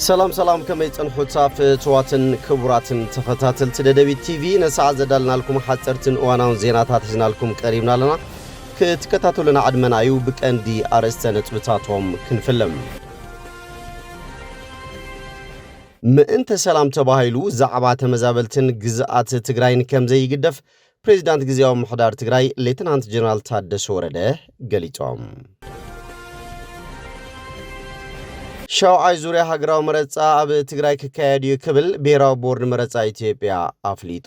ሰላም ሰላም፣ ከመይ ጸንሑ ፍትዋትን ክቡራትን ተኸታተልቲ ደደቢት ቲቪ? ነሰዓት ዘዳልናልኩም ሓጸርትን እዋናውን ዜናታት ሒዝናልኩም ቀሪብና ኣለና። ክትከታተሉና ዕድመና እዩ። ብቀንዲ ኣርእስተ ነጥብታቶም ክንፍልም። ምእንተ ሰላም ተባሂሉ ዛዕባ ተመዛበልትን ግዝኣት ትግራይን ከም ዘይግደፍ ፕሬዚዳንት ግዝያዊ ምሕዳር ትግራይ ሌተናንት ጀነራል ታደሰ ወረደ ገሊጾም። ሻውዓይ ዙርያ ሃገራዊ መረጻ ኣብ ትግራይ ክካየድ እዩ ክብል ብሄራዊ ቦርድ መረጻ ኢትዮጵያ ኣፍሊጡ።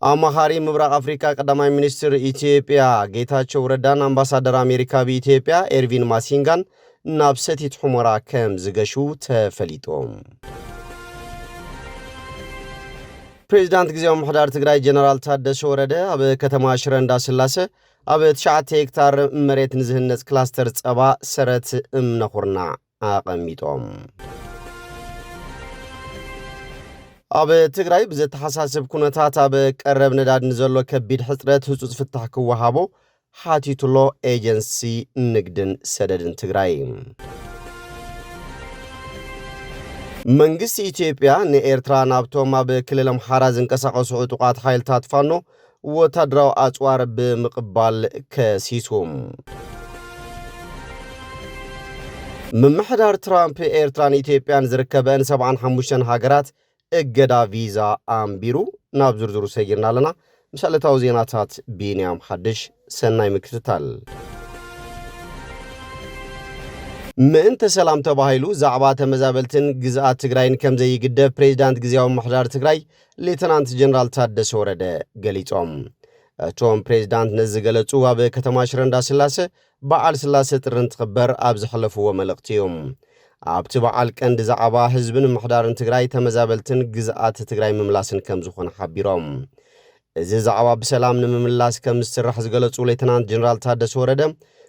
ኣማኻሪ ምብራቕ ኣፍሪካ ቀዳማይ ሚኒስትር ኢትዮጵያ ጌታቸው ረዳን ኣምባሳደር ኣሜሪካ ኣብ ኢትዮጵያ ኤርቪን ማሲንጋን ናብ ሰቲት ሑመራ ከም ዝገሹ ተፈሊጡ። ፕሬዚዳንት ግዝያዊ ምሕዳር ትግራይ ጀነራል ታደሰ ወረደ ኣብ ከተማ ሽረ እንዳስላሰ ኣብ ትሽዓተ ሄክታር መሬት ንዝህነጽ ክላስተር ጸባ ሰረት እምነ ኩርናዕ ኣቐሚጦም። ኣብ ትግራይ ብዘተሓሳስብ ኩነታት ኣብ ቀረብ ነዳዲ ንዘሎ ከቢድ ሕጽረት ህጹጽ ፍታሕ ክወሃቦ ሓቲቱሎ ኤጀንሲ ንግድን ሰደድን ትግራይ። መንግስቲ ኢትዮጵያ ንኤርትራ ናብቶም ኣብ ክልል ኣምሓራ ዝንቀሳቐሱ ዕጡቓት ሓይልታት ፋኖ ወታደራዊ ኣጽዋር ብምቕባል ከሲሱ። ምምሕዳር ትራምፕ ኤርትራን ኢትዮጵያን ዝርከበን ሰብዓን ሓሙሽተን ሃገራት እገዳ ቪዛ ኣንቢሩ። ናብ ዝርዝሩ ሰጊርና ኣለና። ምስ ዕለታዊ ዜናታት ቢንያም ሓድሽ። ሰናይ ምክትታል። ምእንተ ሰላም ተባሂሉ ዛዕባ ተመዛበልትን ግዝኣት ትግራይን ከም ዘይግደፍ ፕሬዚዳንት ግዝያዊ ምሕዳር ትግራይ ሌተናንት ጀነራል ታደሰ ወረደ ገሊጾም። እቶም ፕሬዚዳንት ነዚ ዝገለጹ ኣብ ከተማ ሽረ እንዳስላሰ በዓል ስላሰ ጥሪ እንትኽበር ኣብ ዘሕለፍዎ መልእኽቲ እዩ። ኣብቲ በዓል ቀንዲ ዛዕባ ህዝብን ምምሕዳርን ትግራይ፣ ተመዛበልትን ግዝኣት ትግራይ ምምላስን ከም ዝኾነ ሓቢሮም። እዚ ዛዕባ ብሰላም ንምምላስ ከም ዝስራሕ ዝገለጹ ሌተናንት ጀነራል ታደሰ ወረደ፣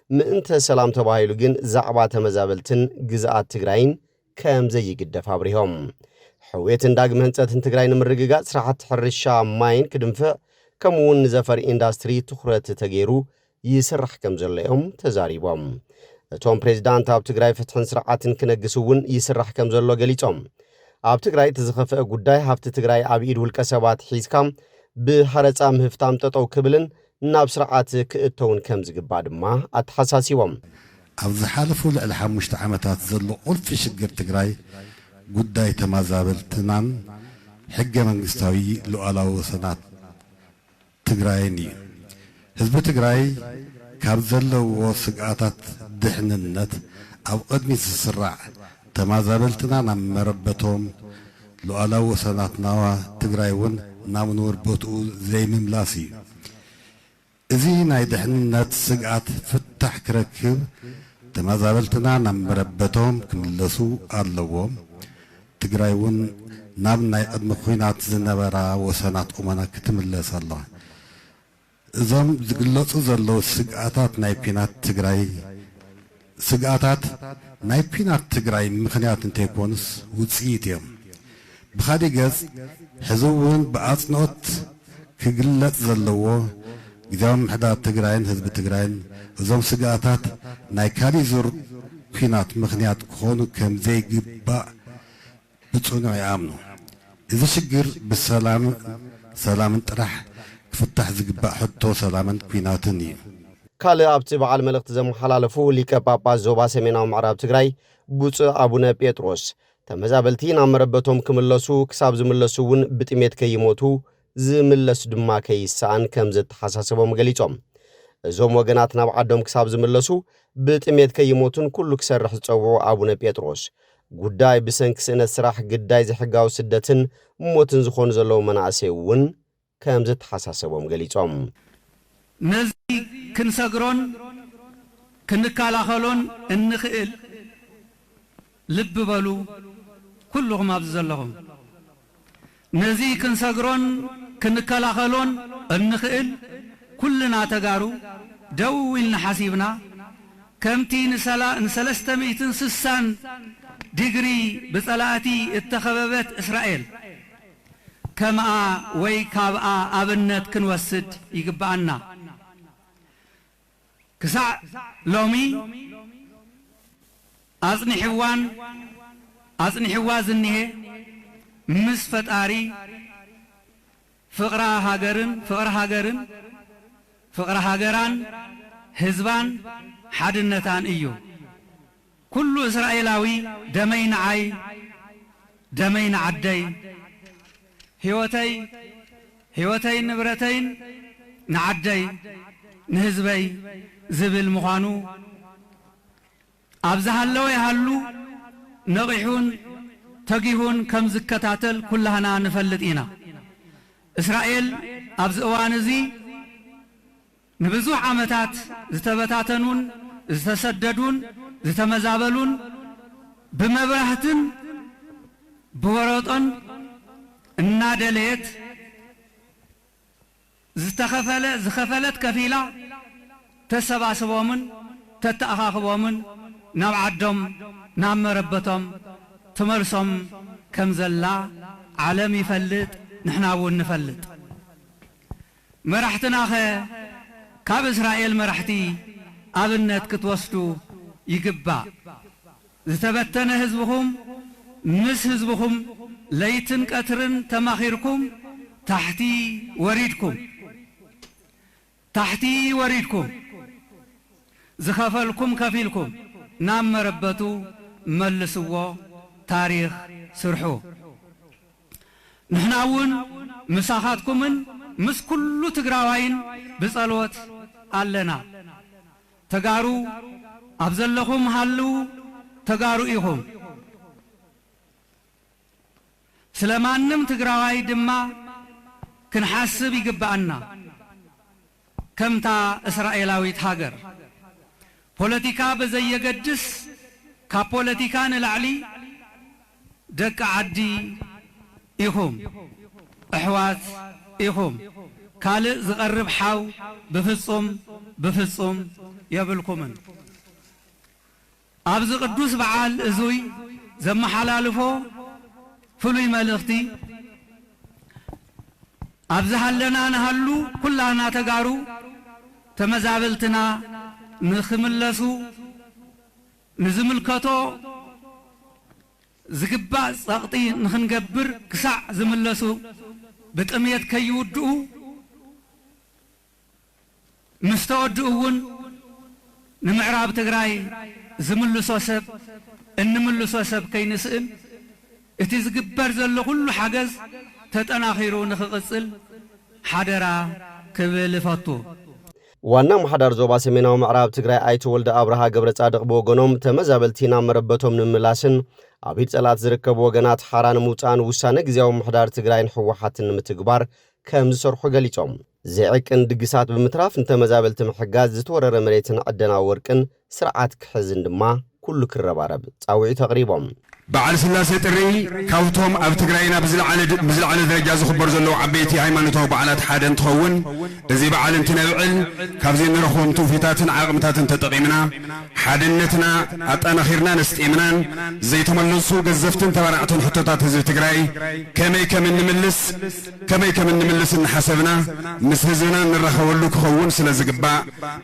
ምእንተ ሰላም ተባሂሉ ግን ዛዕባ ተመዛበልትን ግዝኣት ትግራይን ከም ዘይግደፍ ኣብሪሆም። ሕውየትን ዳግመ ህንጸትን ትግራይ ንምርግጋጽ ስራሕቲ ሕርሻ፣ ማይን ክድንፍዕ፣ ከምኡ እውን ንዘፈር ኢንዳስትሪ ትኹረት ተገይሩ ይስራሕ ከም ዘሎ እዮም ተዛሪቦም። እቶም ፕሬዚዳንት ኣብ ትግራይ ፍትሕን ስርዓትን ክነግስ እውን ይስራሕ ከም ዘሎ ገሊጾም። ኣብ ትግራይ እቲ ዝኸፍአ ጉዳይ ሃፍቲ ትግራይ ኣብ ኢድ ውልቀ ሰባት ሒዝካ ብሃረጻ ምህፍታም ጠጠው ክብልን ናብ ስርዓት ክእተውን ከም ዝግባእ ድማ ኣተሓሳሲቦም። ኣብ ዝሓለፉ ልዕሊ ሓሙሽተ ዓመታት ዘሎ ቁልፊ ሽግር ትግራይ ጉዳይ ተመዛበልትናን ሕገ መንግስታዊ ሉዓላዊ ወሰናት ትግራይን እዩ። ህዝቢ ትግራይ ካብ ዘለዎ ስግኣታት ድሕንነት ኣብ ቅድሚት ዝስራዕ ተመዛበልትና ናብ መረበቶም፣ ሉዓላዊ ወሰናትና ትግራይ እውን ናብ ንቡር ቦትኡ ዘይምምላስ እዩ። እዚ ናይ ድሕንነት ስግኣት ፍታሕ ክረክብ ተመዛበልትና ናብ መረበቶም ክምለሱ ኣለዎም። ትግራይ እውን ናብ ናይ ቅድሚ ኲናት ዝነበራ ወሰናት ቁመና ክትምለስ ኣለዋ። እዞም ዝግለጹ ዘለዉ ስግኣታት ናይ ኲናት ትግራይ፣ ስግኣታት ናይ ኲናት ትግራይ ምኽንያት እንተይኮኑስ ውጽኢት እዮም። ብኻሊእ ገጽ፣ ሕዚ እውን ብኣጽንኦት ክግለጽ ዘለዎ፣ ግዝያዊ ምምሕዳር ትግራይን ህዝቢ ትግራይን እዞም ስግኣታት ናይ ካሊእ ዙር ኲናት ምኽንያት ክኾኑ ከም ዘይግባእ ብጽኑዕ ይኣምኑ። እዚ ሽግር ብሰላም፣ ሰላምን ጥራሕ ክፍታሕ ዝግባእ ሕቶ ሰላምን ኲናትን እዩ። ካልእ ኣብቲ በዓል መልእኽቲ ዘመሓላለፉ ሊቀ ጳጳስ ዞባ ሰሜናዊ ምዕራብ ትግራይ ብፁዕ ኣቡነ ጴጥሮስ፣ ተመዛበልቲ ናብ መረበቶም ክምለሱ፣ ክሳብ ዝምለሱ እውን ብጥሜት ከይሞቱ፣ ዝምለስ ድማ ከይሰኣን ከም ዘተሓሳሰቦም ገሊጾም። እዞም ወገናት ናብ ዓዶም ክሳብ ዝምለሱ ብጥሜት ከይሞቱን ኩሉ ክሰርሕ ዝጸውዑ ኣቡነ ጴጥሮስ፣ ጉዳይ ብሰንኪ ስእነት ስራሕ ግዳይ ዘይሕጋዊ ስደትን ሞትን ዝኾኑ ዘለዉ መናእሰይ እውን ከም ዘተሓሳሰቦም ገሊጾም። ነዚ ክንሰግሮን ክንከላኸሎን እንኽእል፣ ልቢ በሉ ኩልኹም ኣብዚ ዘለኹም፣ ነዚ ክንሰግሮን ክንከላኸሎን እንኽእል ኩልና ተጋሩ ደው ኢልና ሓሲብና፣ ከምቲ ንሰላ-፣ ንሰለስተ ሚእትን ስሳን ዲግሪ ብጸላእቲ እተኸበበት እስራኤል ከምኣ ወይ ካብኣ ኣብነት ክንወስድ ይግብኣና። ክሳዕ ሎሚ ኣጽኒሕዋን ኣጽኒሕዋ ዝኒሄ ምስ ፈጣሪ ፍቕራ ሃገርን ፍቕሪ ሃገርን ፍቕሪ ሃገራን ህዝባን ሓድነታን እዩ። ኩሉ እስራኤላዊ ደመይ ንዓይ ደመይ ንዓደይ ህይወተይ ህይወተይን ንብረተይን ንዓደይ ንህዝበይ ዝብል ምዃኑ ኣብ ዝሃለወ ይሃሉ ነቒሑን ተጊሁን ከም ዝከታተል ኩላህና ንፈልጥ ኢና። እስራኤል ኣብዚ እዋን እዚ ንብዙሕ ዓመታት ዝተበታተኑን ዝተሰደዱን ዝተመዛበሉን ብመብራህትን ብወረጦን እናደለየት ዝተኸፈለ ዝኸፈለት ከፊላ ተሰባስቦምን ተተኣኻኽቦምን ናብ ዓዶም ናብ መረበቶም ትመልሶም ከም ዘላ ዓለም ይፈልጥ፣ ንሕና እውን ንፈልጥ። መራሕትናኸ ካብ እስራኤል መራሕቲ ኣብነት ክትወስዱ ይግባእ። ዝተበተነ ህዝብኹም ምስ ህዝብኹም ለይትን ቀትርን ተማኺርኩም ታሕቲ ወሪድኩም ታሕቲ ወሪድኩም ዝኸፈልኩም ከፊልኩም ናብ መረበቱ መልስዎ፣ ታሪኽ ስርሑ። ንሕና እውን ምሳኻትኩምን ምስ ኩሉ ትግራዋይን ብጸሎት ኣለና። ተጋሩ ኣብ ዘለኹም ሃልው፣ ተጋሩ ኢኹም። ስለ ማንም ትግራዋይ ድማ ክንሓስብ ይግብኣና። ከምታ እስራኤላዊት ሃገር ፖለቲካ ብዘየገድስ ካብ ፖለቲካ ንላዕሊ ደቂ ዓዲ ኢኹም፣ ኣሕዋት ኢኹም። ካልእ ዝቐርብ ሓው ብፍጹም ብፍጹም የብልኩምን። ኣብዚ ቅዱስ በዓል እዙይ ዘመሓላልፎ ፍሉይ መልእኽቲ ኣብዚ ሃለና ንሃሉ ኩላና ተጋሩ ተመዛበልትና ንኽምለሱ ንዝምልከቶ ዝግባእ ጸቕጢ ንኽንገብር ክሳዕ ዝምለሱ ብጥሜት ከይውድኡ ምስ ተወድኡ እውን ንምዕራብ ትግራይ ዝምልሶ ሰብ እንምልሶ ሰብ ከይንስእን እቲ ዝግበር ዘሎ ኩሉ ሓገዝ ተጠናኺሩ ንኽቕፅል ሓደራ ክብል እፈቱ። ዋና ምሓዳር ዞባ ሰሜናዊ ምዕራብ ትግራይ ኣይተ ወልደ ኣብርሃ ገብረ ጻድቕ ብወገኖም ተመዛበልቲ ናብ መረበቶም ንምምላስን ኣብ ኢድ ጸላእቲ ዝርከቡ ወገናት ሓራ ንምውጻእን ውሳነ ግዝያዊ ምሕዳር ትግራይን ህወሓትን ንምትግባር ከም ዝሰርሑ ገሊጾም። ዘይዕቅን ድግሳት ብምትራፍ ንተመዛበልቲ ምሕጋዝ፣ ዝተወረረ መሬትን ዕደና ወርቅን ስርዓት ክሕዝን ድማ ኩሉ ክረባረብ ጻውዒት ኣቕሪቦም። በዓል ስላሴ ጥሪ ካብቶም ኣብ ትግራይና ብዝለዓለ ደረጃ ዝኽበሩ ዘለዉ ዓበይቲ ሃይማኖታዊ በዓላት ሓደ እንትኸውን፣ እዚ በዓል እንትነብዕል ካብዚ እንረኽቦም ትውፊታትን ዓቕምታትን ተጠቒምና ሓድነትና ኣጣናኺርናን ኣስጢምናን ዘይተመለሱ ገዘፍትን ተባራዕትን ሕቶታት ህዝቢ ትግራይ ከመይ ከም እንምልስ ከመይ ከም እንምልስ እናሓሰብና ምስ ህዝብና እንራኸበሉ ክኸውን ስለ ዝግባእ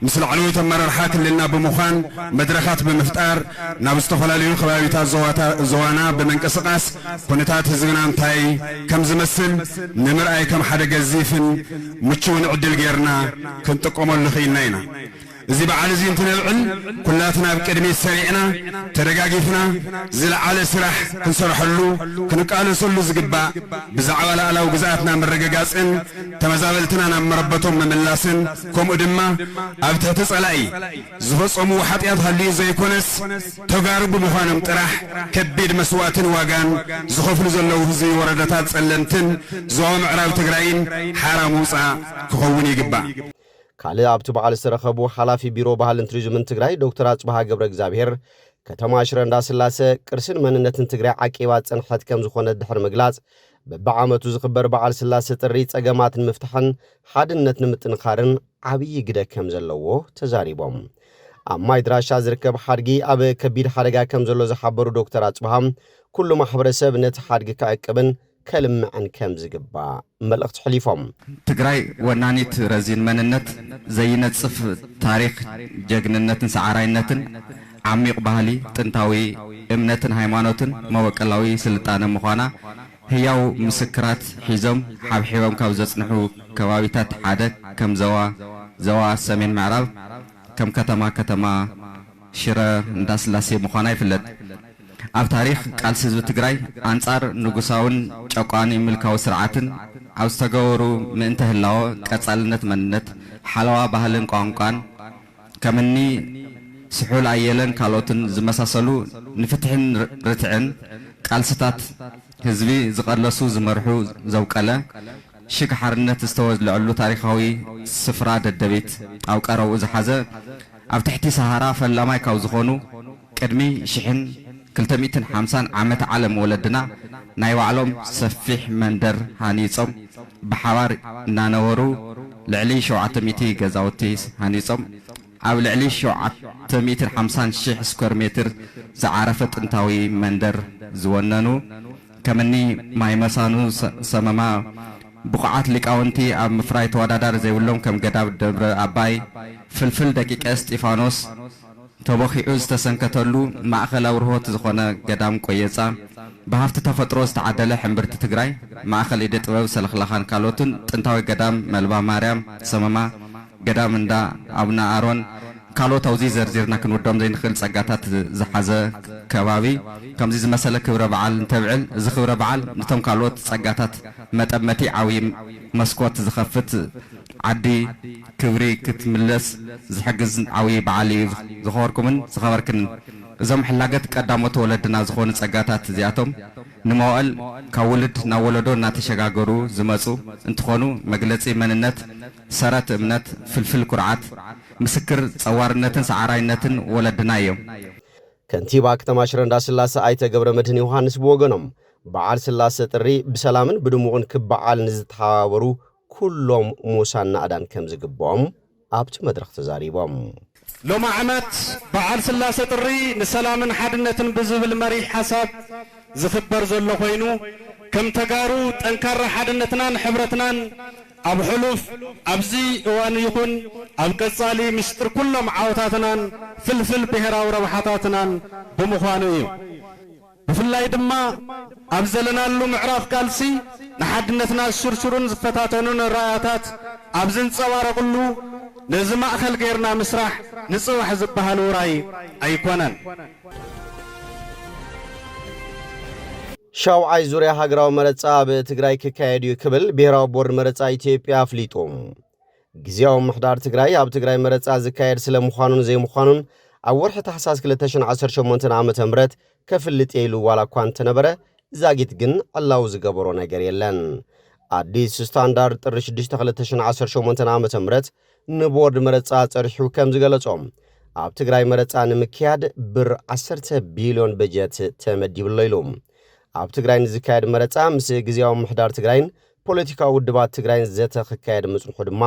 ምስ ላዕለዎት ኣመራርሓ ክልልና ብምዃን መድረኻት ብምፍጣር ናብ ዝተፈላለዩ ከባቢታት ዞባና ብምንቅስቓስ ኩነታት ህዝብና እንታይ ከም ዝመስል ንምርኣይ ከም ሓደ ገዚፍን ምችውን ዕድል ጌርና ክንጥቀመሉ ኽኢልና ኢና። እዚ በዓል እዚ እንትነብዕል ኩላትና ኣብ ቅድሚት ሰሪዕና ተደጋጊፍና ዝለዓለ ስራሕ ክንሰርሐሉ ክንቃለሰሉ ዝግባእ ብዛዕባ ላዕላዊ ግዝኣትና ምርግጋፅን ተመዛበልትና ናብ መረበቶም ምምላስን ከምኡ ድማ ኣብ ትሕቲ ፀላኢ ዝፈፀምዎ ሓጥያት ሃልዩ ዘይኮነስ ተጋሩ ብምዃኖም ጥራሕ ከቢድ መስዋእትን ዋጋን ዝኸፍሉ ዘለዉ ህዝቢ ወረዳታት ፀለምትን ዞባ ምዕራብ ትግራይን ሓራ ምውፃእ ክኸውን ይግባእ። ካልእ ኣብቲ በዓል ዝተረኸቡ ሓላፊ ቢሮ ባህልን ቱሪዝምን ትግራይ ዶክተር ኣፅብሃ ገብረእግዚኣብሄር፣ ከተማ ሽረ እንዳስላሰ ቅርስን መንነትን ትግራይ ዓቂባ ዝፀንሐት ከም ዝኾነት ድሕሪ ምግላፅ፣ በብዓመቱ ዝኽበር በዓል ስላሰ ጥሪ ፀገማት ንምፍታሕን ሓድነት ንምጥንኻርን ዓብዪ ግደ ከም ዘለዎ ተዛሪቦም። ኣብ ማይ ድራሻ ዝርከብ ሓድጊ ኣብ ከቢድ ሓደጋ ከም ዘሎ ዝሓበሩ ዶክተር ኣፅብሃ፣ ኩሉ ማሕበረሰብ ነቲ ሓድጊ ክዕቅብን ከልምዕን ከም ዝግባእ መልእኽቲ ኣሕሊፎም። ትግራይ ወናኒት ረዚን መንነት፣ ዘይነፅፍ ታሪኽ ጀግንነትን ሰዓራይነትን፣ ዓሚቕ ባህሊ፣ ጥንታዊ እምነትን ሃይማኖትን መበቀላዊ ስልጣነ ምዃና ህያው ምስክራት ሒዞም ሓብሒቦም ካብ ዘጽንሑ ከባቢታት ሓደ ከም ዘዋ፣ ዘዋ ሰሜን ምዕራብ ከም ከተማ ከተማ ሽረ እንዳስላሴ ምዃና ይፍለጥ። ኣብ ታሪኽ ቃልሲ ህዝቢ ትግራይ ኣንጻር ንጉሳውን ጨቋኒ ምልካዊ ስርዓትን ኣብ ዝተገበሩ ምእንተ ህላወ ቀጻልነት መንነት፣ ሓለዋ ባህልን ቋንቋን ከምኒ ስሑል ኣየለን ካልኦትን ዝመሳሰሉ ንፍትሕን ር-፣ ርትዕን ቃልስታት ህዝቢ ዝቐለሱ ዝመርሑ ዘውቀለ ሽግ ሓርነት ዝተወልዐሉ ታሪኻዊ ስፍራ ደደቢት ኣብ ቀረብኡ ዝሓዘ ኣብ ትሕቲ ሰሃራ ፈላማይ ካብ ዝኾኑ ቅድሚ ሽሕን ክልተ ሚእትን ሓምሳን ዓመት ዓለም ወለድና ናይ ባዕሎም ሰፊሕ መንደር ሃኒጾም ብሓባር እናነበሩ ልዕሊ ሸውዓተ ሚእቲ ገዛውቲ ሃኒጾም ኣብ ልዕሊ ሸውዓተ ሚእትን ሓምሳን ሺሕ ስኩዌር ሜትር ዝዓረፈ ጥንታዊ መንደር ዝወነኑ ከምኒ ማይ መሳኑ ሰ-፣ ሰመማ ብቑዓት ሊቃውንቲ ኣብ ምፍራይ ተወዳዳሪ ዘይብሎም ከም ገዳም ደብረ ኣባይ፣ ፍልፍል ደቂቀ እስጢፋኖስ፣ ተቦኺዑ ዝተሰንከተሉ ማእኸል ኣብርሆት ዝኾነ ገዳም ቆየፃ፣ ብሃፍቲ ተፈጥሮ ዝተዓደለ ሕምብርቲ ትግራይ፣ ማእኸል ኢደ ጥበብ ሰለኽላኻን ካልኦትን ጥንታዊ ገዳም መልባ ማርያም ሰመማ፣ ገዳም እንዳ ኣቡነ ኣሮን፣ ካልኦት ኣብዚ ዘርዚርና ክንውዶም ዘይንኽእል ጸጋታት ዝሓዘ ከባቢ፣ ከምዚ ዝመሰለ ክብረ በዓል እንተብዕል፣ እዚ ክብረ በዓል ነቶም ካልኦት ጸጋታት መጠመቲ ዓብዪ መስኮት ዝኸፍት፣ ዓዲ ክብሪ ክትምለስ ዝሕግዝ ዓብዪ በዓል እዩ። ዝኸበርኩምን ዝኸበርክን፣ እዞም ሕላገት ቀዳሞት ወለድና ዝኾኑ ጸጋታት እዚኣቶም ንመዋእል ካብ ውልድ ናብ ወለዶ እናተሸጋገሩ ዝመጹ እንትኾኑ፣ መግለጺ መንነት፣ ሰረት እምነት፣ ፍልፍል ኩርዓት፣ ምስክር ጸዋርነትን ሰዓራይነትን ወለድና እዮም። ከንቲባ ከተማ ሽረ እንዳስላሰ ኣይተ ገብረ መድህን ዮሃንስ ብወገኖም፣ በዓል ስላሰ ጥሪ ብሰላምን ብድሙቕን ክበዓል ንዝተሓባበሩ ኩሎም ሙሳን ናእዳን ከም ዝግብኦም ኣብቲ መድረኽ ተዛሪቦም። ሎሚ ዓመት በዓል ስላሰ ጥሪ ንሰላምን ሓድነትን ብዝብል መሪሕ ሓሳብ ዝኽበር ዘሎ ኮይኑ፣ ከም ተጋሩ ጠንካራ ሓድነትናን ሕብረትናን ኣብ ሕሉፍ፣ ኣብዚ እዋን ይኹን ኣብ ቀጻሊ ምስጢር ኩሎም ዓወታትናን ፍልፍል ብሄራዊ ረብሓታትናን ብምዃኑ እዩ። ብፍላይ ድማ ኣብ ዘለናሉ ምዕራፍ ቃልሲ ንሓድነትና ዝሽርሽሩን ዝፈታተኑን ራእያታት ኣብ ዝንጸባረቕሉ፣ ነዚ ማእከል ጌርና ምስራሕ ንጽባሕ ዝበሃል ውራይ ኣይኮነን። ሻውዓይ ዙርያ ሃገራዊ መረጻ ኣብ ትግራይ ክካየድ እዩ ክብል ብሄራዊ ቦርድ መረጻ ኢትዮጵያ ኣፍሊጡ። ግዝያዊ ምሕዳር ትግራይ ኣብ ትግራይ መረጻ ዝካየድ ስለምዃኑን ዘይምዃኑን ኣብ ወርሒ ታሕሳስ ክልተ ሽሕን ዓሰርተ ሸሞንተን ዓመተ ምህረት ከፍልጥ እየ ኢሉ ዋላ እኳ እንተነበረ፣ ዛጊት ግን ዕላዊ ዝገበሮ ነገር የለን። ኣዲስ ስታንዳርድ ጥሪ ሽዱሽተ ክልተ ሽሕን ዓሰርተ ሸሞንተን ዓመተ ምህረት ንቦርድ መረጻ ጸሪሑ ከም ዝገለጾ፣ ኣብ ትግራይ መረጻ ንምክያድ ብር ዓሰርተ ቢልዮን በጀት ተመዲቡ ኣሎ ኢሉ። ኣብ ትግራይ ንዝካየድ መረጻ ምስ ግዝያዊ ምሕዳር ትግራይን ፖለቲካዊ ውድባት ትግራይን ዘተ ክካየድ ምጽንሑ ድማ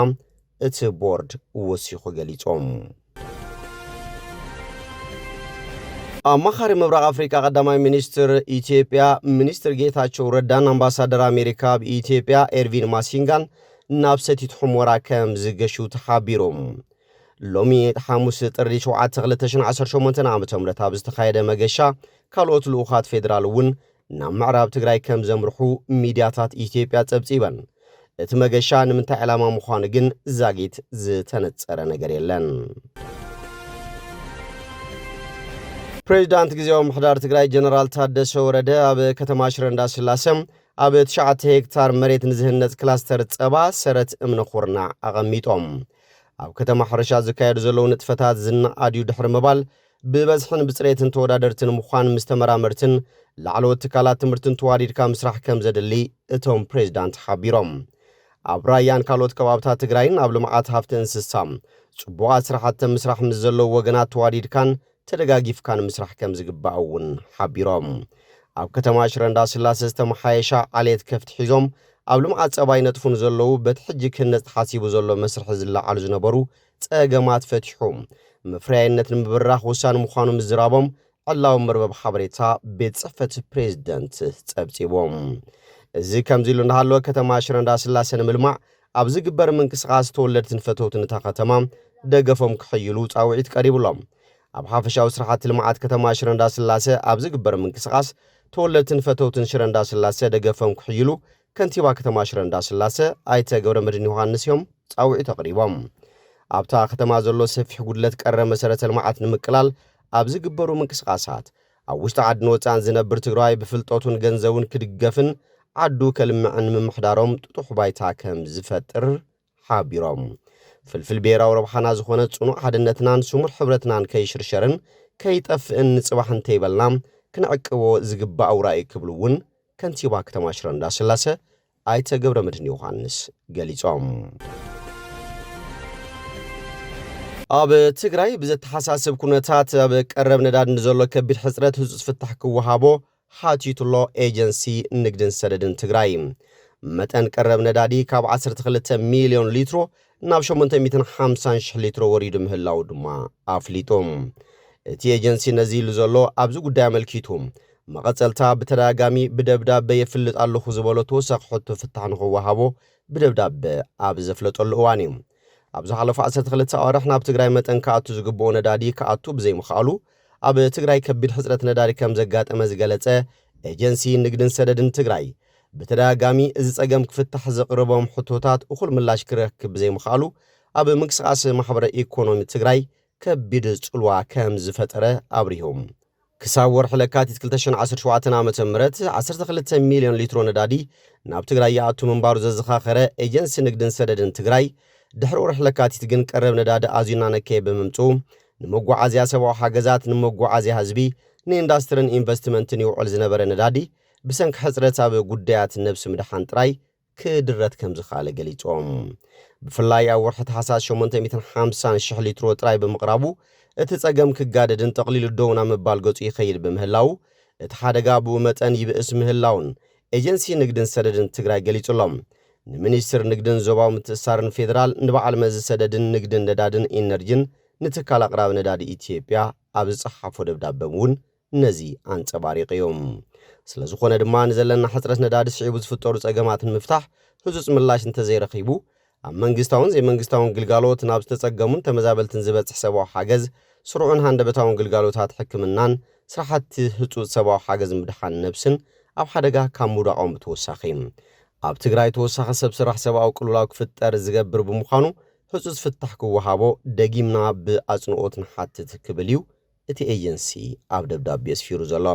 እቲ ቦርድ ወሲኹ ገሊጾም። ኣማኻሪ ምብራቕ ኣፍሪቃ ቀዳማይ ሚኒስትር ኢትዮጵያ ሚኒስትር ጌታቸው ረዳን ኣምባሳደር ኣሜሪካ ኣብ ኢትዮጵያ ኤርቪን ማሲንጋን ናብ ሰቲት ሑመራ ከም ዝገሹ ተሓቢሩ። ሎሚ ሓሙስ ጥሪ ሸውዓተ ክልተ ሽሕን ዓሰርተ ሸሞንተን ዓመተ ምህረት ኣብ ዝተኻየደ መገሻ፣ ካልኦት ልኡኻት ፌዴራል እውን ናብ ምዕራብ ትግራይ ከም ዘምርሑ ሚድያታት ኢትዮጵያ ጸብጺበን። እቲ መገሻ ንምንታይ ዕላማ ምዃኑ ግን ዛጊት ዝተነጸረ ነገር የለን። ፕሬዚዳንት ግዜያዊ ምሕዳር ትግራይ ጀነራል ታደሰ ወረደ ኣብ ከተማ ሽረ እንዳስላሰ ኣብ ትሽዓተ ሄክታር መሬት ንዝህነጽ ክላስተር ጸባ ሰረት እምነ ኩርናዕ ኣቐሚጦም። ኣብ ከተማ ሕርሻ ዝካየዱ ዘለዉ ንጥፈታት ዝነኣድ እዩ ድሕሪ ምባል፣ ብበዝሕን ብጽሬትን ተወዳደርቲ ንምዃን ምስ ተመራመርትን ላዕለዎት ትካላት ትምህርትን ተዋዲድካ ምስራሕ ከም ዘድሊ እቶም ፕሬዚዳንት ሓቢሮም። ኣብ ራያን ካልኦት ከባብታት ትግራይን ኣብ ልምዓት ሃፍቲ እንስሳ ጽቡቓት ስራሕቲ ምስራሕ ምስ ዘለዉ ወገናት ተዋዲድካን ተደጋጊፍካን ምስራሕ ከም ዝግባእ እውን ሓቢሮም። ኣብ ከተማ ሽረ እንዳስላሰ ዝተመሓየሻ ዓሌት ከፍቲ ሒዞም ኣብ ልምዓት ጸባ ይነጥፉ ንዘለዉ፣ በቲ ሕጂ ክህነጽ ተሓሲቡ ዘሎ መስርሒ ዝለዓሉ ዝነበሩ ጸገማት ፈቲሑ ምፍርያይነት ንምብራኽ ወሳኒ ምዃኑ ምዝራቦም ዕላዊ መርበብ ሓበሬታ ቤት ጽሕፈት ፕሬዚደንት ጸብጺቦም። እዚ ከምዚ ኢሉ እንዳሃለወ፣ ከተማ ሽረ እንዳስላሰ ንምልማዕ ኣብ ዝግበር ምንቅስቓስ ተወለድትን ፈተውትን እታ ከተማ ደገፎም ክሕይሉ ጻውዒት ቀሪቡሎም። ኣብ ሓፈሻዊ ስራሕቲ ልምዓት ከተማ ሽረ እንዳስላሰ ኣብ ዝግበር ምንቅስቓስ፣ ተወለድትን ፈተውትን ሽረ እንዳስላሰ ደገፎም ክሕይሉ ከንቲባ ከተማ ሽረ እንዳስላሰ ኣይተ ገብረመድህን ዮሃንስ እዮም ጻውዒት ኣቕሪቦም። ኣብታ ከተማ ዘሎ ሰፊሕ ጉድለት ቀረብ መሰረተ ልምዓት ንምቅላል ኣብ ዝግበሩ ምንቅስቓሳት፣ ኣብ ውሽጢ ዓድን ወጻእን ዝነብር ትግራዋይ ብፍልጠቱን ገንዘቡን ክድገፍን ዓዱ ከልምዕን ምምሕዳሮም ጥጡሕ ባይታ ከም ዝፈጥር ሓቢሮም። ፍልፍል ብሄራዊ ረብሓና ዝኾነ ጽኑዕ ሓድነትናን ስሙር ሕብረትናን ከይሽርሸርን ከይጠፍእን ንጽባሕ እንተይበልና ክንዕቅቦ ዝግባእ ውራይ ክብሉ እውን ከንቲባ ከተማ ሽረ እንዳስላሰ ኣይተ ገብረመድህን ዮሃንስ ገሊጾም። ኣብ ትግራይ ብዘተሓሳስብ ኩነታት ኣብ ቀረብ ነዳዲ ንዘሎ ከቢድ ሕጽረት ህጹጽ ፍታሕ ክወሃቦ ሓቲቱሎ ኤጀንሲ ንግድን ሰደድን ትግራይ። መጠን ቀረብ ነዳዲ ካብ ዓሰርተ ክልተ ሚልዮን ሊትሮ ናብ ሸሞንተ ሚእትን ሓምሳን ሽሕ ሊትሮ ወሪዱ ምህላው ድማ ኣፍሊጡ። እቲ ኤጀንሲ ነዚ ኢሉ ዘሎ ኣብዚ ጉዳይ ኣመልኪቱ፣ መቐጸልታ ብተደጋጋሚ ብደብዳበ የፍልጥ ኣለኹ ዝበሎ ተወሳኺ ሕቶ ፍታሕ ንኽወሃቦ ብደብዳበ ኣብ ዘፍለጠሉ እዋን እዩ። ኣብ ዝሓለፉ ዓሰርተ ክልተ ኣዋርሕ ናብ ትግራይ መጠን ክኣቱ ዝግብኦ ነዳዲ ክኣቱ ብዘይምኽኣሉ፣ ኣብ ትግራይ ከቢድ ሕጽረት ነዳዲ ከም ዘጋጠመ ዝገለጸ ኤጀንሲ ንግድን ሰደድን ትግራይ፣ ብተደጋጋሚ እዚ ጸገም ክፍታሕ ዘቕርቦም ሕቶታት እኹል ምላሽ ክረክብ ብዘይምኽኣሉ፣ ኣብ ምንቅስቓስ ማሕበረ ኢኮኖሚ ትግራይ ከቢድ ጽልዋ ከም ዝፈጠረ ኣብሪሁ። ክሳብ ወርሒ ለካቲት ክልተ ሽሕን ዓሰርተ ሸውዓተን ዓመተ ምህረት ዓሰርተ ክልተ ሚልዮን ሊትሮ ነዳዲ ናብ ትግራይ ይኣቱ ምንባሩ ዘዘኻኸረ ኤጀንሲ ንግድን ሰደድን ትግራይ፣ ድሕሪ ወርሒ ለካቲት ግን ቀረብ ነዳዲ ኣዝዩ እናነከየ ብምምፅኡ፣ ንመጓዓዝያ ሰብኣዊ ሓገዛት፣ ንመጓዓዝያ ህዝቢ፣ ንኢንዳስትርን ኢንቨስትመንትን ይውዕል ዝነበረ ነዳዲ ብሰንኪ ሕፅረት ኣብ ጉዳያት ነብሲ ምድሓን ጥራይ ክድረት ከም ዝኸኣለ ገሊጾም። ብፍላይ ኣብ ወርሒ ታሕሳስ ሸሞንተ ሚእትን ሓምሳን ሽሕ ሊትሮ ጥራይ ብምቕራቡ፣ እቲ ጸገም ክጋደድን ጠቕሊሉ ደው ናብ ምባል ገጹ ይኸይድ ብምህላው፣ እቲ ሓደጋ ብኡ መጠን ይብእስ ምህላውን ኤጀንሲ ንግድን ሰደድን ትግራይ ገሊጹ ኣሎ። ንሚኒስትር ንግድን ዞባዊ ምትእስሳርን ፌዴራል፣ ንበዓል መዚ ሰደድን ንግድን ነዳድን ኢነርጂን፣ ንትካል ኣቕራቢ ነዳዲ ኢትዮጵያ ኣብ ዝጸሓፎ ደብዳበ እውን ነዚ ኣንጸባሪቑ እዩ። ስለ ዝኾነ ድማ፣ ንዘለና ሕጽረት ነዳዲ ስዒቡ ዝፍጠሩ ጸገማት ንምፍታሕ ህጹጽ ምላሽ እንተዘይረኺቡ፣ ኣብ መንግስታውን ዘይመንግስታውን ግልጋሎት ናብ ዝተጸገሙን ተመዛበልትን ዝበጽሕ ሰብኣዊ ሓገዝ፣ ስሩዕን ሃንደበታውን ግልጋሎታት ሕክምናን ስራሕቲ ህጹጽ ሰብኣዊ ሓገዝ ምድሓን ነብስን ኣብ ሓደጋ ካብ ምውዳቖም ብተወሳኺ፣ ኣብ ትግራይ ተወሳኺ ሰብ ስራሕ ሰብኣዊ ቅልውላው ክፍጠር ዝገብር ብምዃኑ፣ ህጹጽ ፍታሕ ክወሃቦ ደጊምና ብኣጽንኦት ንሓትት ክብል እዩ እቲ ኤጀንሲ ኣብ ደብዳቤ ኣስፊሩ ዘሎ።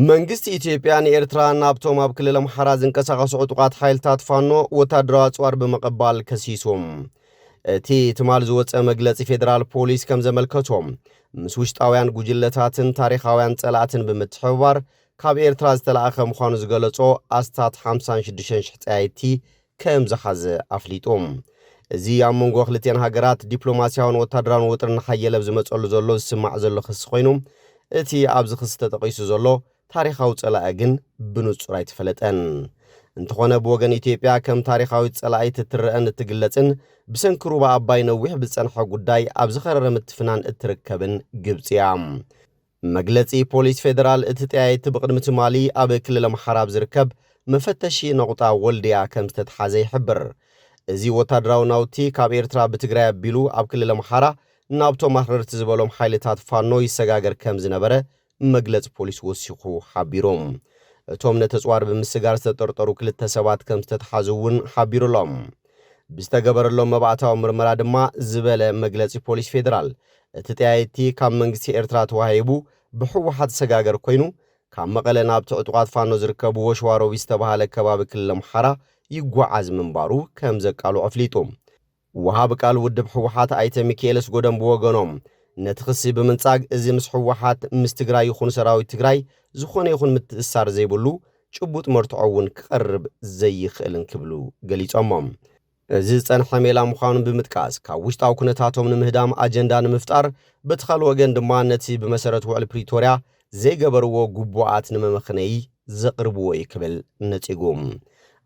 መንግስቲ ኢትዮጵያ ንኤርትራ ናብቶም ኣብ ክልል ኣምሓራ ዝንቀሳቐሱ ዕጡቓት ሓይልታት ፋኖ ወታደራዊ ኣጽዋር ብምቕባል ከሲሱ። እቲ ትማል ዝወጸ መግለጺ ፌደራል ፖሊስ ከም ዘመልከቶ፣ ምስ ውሽጣውያን ጉጅለታትን ታሪኻውያን ጸላእትን ብምትሕብባር ካብ ኤርትራ ዝተላእኸ ምዃኑ ዝገለጾ ኣስታት ሓምሳን ሽዱሽተን ሽሕ ጸያይቲ ከም ዝሓዘ ኣፍሊጡ። እዚ ኣብ መንጎ ክልቲኣን ሃገራት ዲፕሎማስያውን ወታደራውን ወጥሪ እናሓየለ ኣብ ዝመጸሉ ዘሎ ዝስማዕ ዘሎ ክሲ ኮይኑ፣ እቲ ኣብዚ ክሲ ተጠቒሱ ዘሎ ታሪኻዊ ጸላኢ ግን ብንጹር ኣይተፈለጠን። እንተኾነ፣ ብወገን ኢትዮጵያ ከም ታሪኻዊት ጸላኢት እትረአን እትግለጽን፣ ብሰንኪ ሩባ ኣባይ ነዊሕ ብዝጸንሐ ጉዳይ ኣብ ዝኸረረ ምትፍናን እትርከብን ግብጺ እያ። መግለጺ ፖሊስ ፌደራል፣ እቲ ጠያይቲ ብቕድሚ ትማሊ ኣብ ክልል ኣምሓራ ኣብ ዝርከብ መፈተሺ ነቑጣ ወልድያ ከም ዝተትሓዘ ይሕብር። እዚ ወታደራዊ ናውቲ ካብ ኤርትራ ብትግራይ ኣቢሉ ኣብ ክልል ኣምሓራ ናብቶም ኣኽረርቲ ዝበሎም ሓይልታት ፋኖ ይሰጋገር ከም ዝነበረ መግለጺ ፖሊስ ወሲኹ ሓቢሩ። እቶም ነቲ ኣጽዋር ብምስጋር ዝተጠርጠሩ ክልተ ሰባት ከም ዝተትሓዙ እውን ሓቢሩ ኣሎ። ብዝተገበረሎም መባእታዊ ምርመራ ድማ ዝበለ መግለጺ ፖሊስ ፌደራል፣ እቲ ጠያይቲ ካብ መንግስቲ ኤርትራ ተዋሂቡ ብህወሓት ዝሰጋገር ኮይኑ፣ ካብ መቐለ ናብቲ ዕጡቓት ፋኖ ዝርከብዎ ሸዋሮቢት ዝተባህለ ከባቢ ክልል ኣምሓራ ይጓዓዝ ምንባሩ ከም ዘቃልዖ ኣፍሊጡ። ወሃቢ ቃል ውድብ ህወሓት ኣይተ ሚካኤል ኣስጎደም ብወገኖም፣ ነቲ ክሲ ብምንጻግ፣ እዚ ምስ ህወሓት፣ ምስ ትግራይ ይኹን ሰራዊት ትግራይ ዝኾነ ይኹን ምትእስሳር ዘይብሉ፣ ጭቡጥ መርትዖ እውን ክቐርብ ዘይኽእልን ክብሉ ገሊጾሞ። እዚ ዝጸንሐ ሜላ ምዃኑ ብምጥቃስ፣ ካብ ውሽጣዊ ኩነታቶም ንምህዳም ኣጀንዳ ንምፍጣር፣ በቲ ካልእ ወገን ድማ ነቲ ብመሰረት ውዕል ፕሪቶርያ ዘይገበርዎ ግቡኣት ንመመኽነዪ ዘቕርብዎ እዩ ክብል ነጺጉ።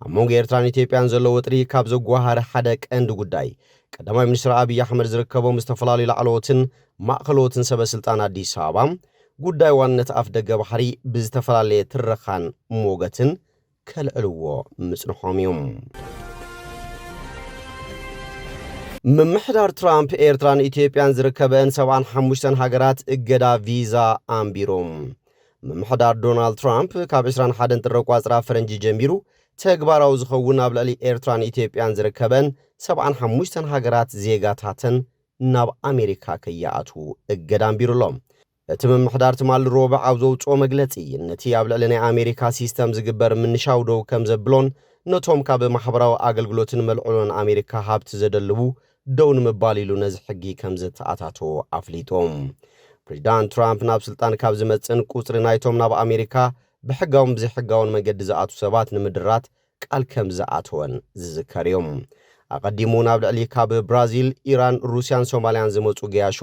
ኣብ መንጎ ኤርትራን ኢትዮጵያን ዘሎ ወጥሪ ካብ ዘጓሃረ ሓደ ቀንዲ ጉዳይ፣ ቀዳማይ ሚኒስትር ኣብይ ኣሕመድ ዝርከቦም ዝተፈላለዩ ላዕለዎትን ማእኸለዎትን ሰበ ስልጣን ኣዲስ ኣበባ፣ ጉዳይ ዋንነት ኣፍ ደገ ባሕሪ ብዝተፈላለየ ትረኻን ሞገትን ከልዕልዎ ምጽንሖም እዩ። ምምሕዳር ትራምፕ ኤርትራን ኢትዮጵያን ዝርከበን ሰብዓን ሓሙሽተን ሃገራት እገዳ ቪዛ ኣንቢሩ። ምምሕዳር ዶናልድ ትራምፕ ካብ ዕስራን ሓደን ጥሪ ቆጽራ ፈረንጂ ጀሚሩ ተግባራዊ ዝኸውን ኣብ ልዕሊ ኤርትራን ኢትዮጵያን ዝርከበን ሰብዓን ሓሙሽተን ሃገራት ዜጋታተን ናብ ኣሜሪካ ከይኣትዉ እገዳ ኣንቢሩ ኣሎ። እቲ ምምሕዳር ትማሊ ሮብዕ ኣብ ዘውፅኦ መግለፂ፣ ነቲ ኣብ ልዕሊ ናይ ኣሜሪካ ሲስተም ዝግበር ምንሻው ደው ከም ዘብሎን ነቶም ካብ ማሕበራዊ ኣገልግሎትን መልዕሎን ኣሜሪካ ሃብቲ ዘደልቡ ደው ንምባል ኢሉ ነዚ ሕጊ ከም ዘተኣታቶ ኣፍሊጡ። ፕሬዚዳንት ትራምፕ ናብ ስልጣን ካብ ዝመፅእን ቁፅሪ ናይቶም ናብ ኣሜሪካ ብሕጋውን ብዘይሕጋውን መገዲ ዝኣቱ ሰባት ንምድራት ቃል ከም ዝኣተወን ዝዝከር እዩ። ኣቐዲሙ ናብ ልዕሊ ካብ ብራዚል፣ ኢራን፣ ሩስያን ሶማልያን ዝመፁ ገያሾ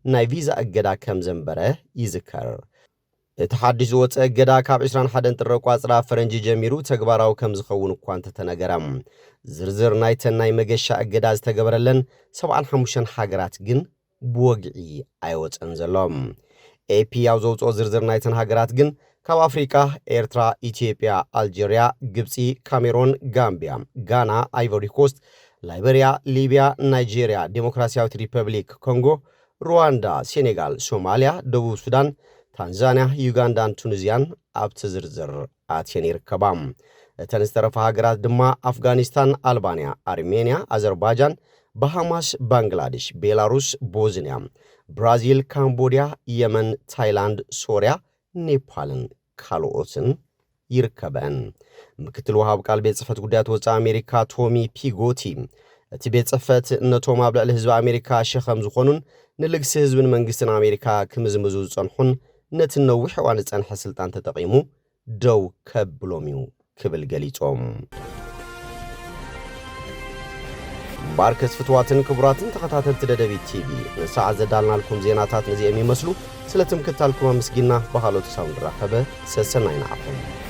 ናይ ቪዛ እገዳ ከም ዘንበረ ይዝከር። እቲ ሓድሽ ዝወፀ እገዳ ካብ ዕስራን ሓደን ጥሪ ቋፅራ ፈረንጂ ጀሚሩ ተግባራዊ ከም ዝኸውን እኳ እንተተነገረ፣ ዝርዝር ናይተን ናይ መገሻ እገዳ ዝተገበረለን ሰብዓን ሓሙሽተን ሃገራት ግን ብወግዒ ኣይወፀን ዘሎ። ኤፒ ኣብ ዘውፅኦ ዝርዝር ናይተን ሃገራት ግን ካብ ኣፍሪቃ ኤርትራ፣ ኢትዮጵያ፣ ኣልጀርያ፣ ግብፂ፣ ካሜሮን፣ ጋምቢያ፣ ጋና፣ ኣይቮሪ ኮስት፣ ላይበርያ፣ ሊብያ፣ ናይጄርያ፣ ዴሞክራሲያዊት ሪፐብሊክ ኮንጎ፣ ሩዋንዳ፣ ሴኔጋል፣ ሶማልያ፣ ደቡብ ሱዳን፣ ታንዛንያ፣ ዩጋንዳን ቱኒዝያን ኣብቲ ዝርዝር ኣትየን ይርከባ። እተን ዝተረፋ ሃገራት ድማ ኣፍጋኒስታን፣ ኣልባንያ፣ ኣርሜንያ፣ ኣዘርባጃን፣ ባሃማስ፣ ባንግላዴሽ፣ ቤላሩስ፣ ቦዝንያ፣ ብራዚል፣ ካምቦድያ፣ የመን፣ ታይላንድ፣ ሶርያ፣ ኔፓልን ካልኦትን ይርከበን። ምክትል ወሃብ ቃል ቤት ጽሕፈት ጉዳያት ወጻኢ ኣሜሪካ ቶሚ ፒጎቲ፣ እቲ ቤት ጽሕፈት ነቶም ኣብ ልዕሊ ህዝቢ ኣሜሪካ ሸኸም ዝኾኑን ንልግሲ ህዝብን መንግስትን ኣሜሪካ ክምዝምዙ ዝጸንሑን ነቲ ነዊሕ እዋን ዝጸንሐ ስልጣን ተጠቒሙ ደው ከብሎም እዩ ክብል ገሊጾም። እምበኣርከስ ፍትዋትን ክቡራትን ተኸታተልቲ ደደቢት ቲቪ፣ ንሰዓት ዘዳልናልኩም ዜናታት ነዚኦም ይመስሉ። ስለ ትምክታልኩም ኣመስጊና፣ ብኻልኦት ክሳብ ንራኸበ ሰሰናይ ንዓኹም።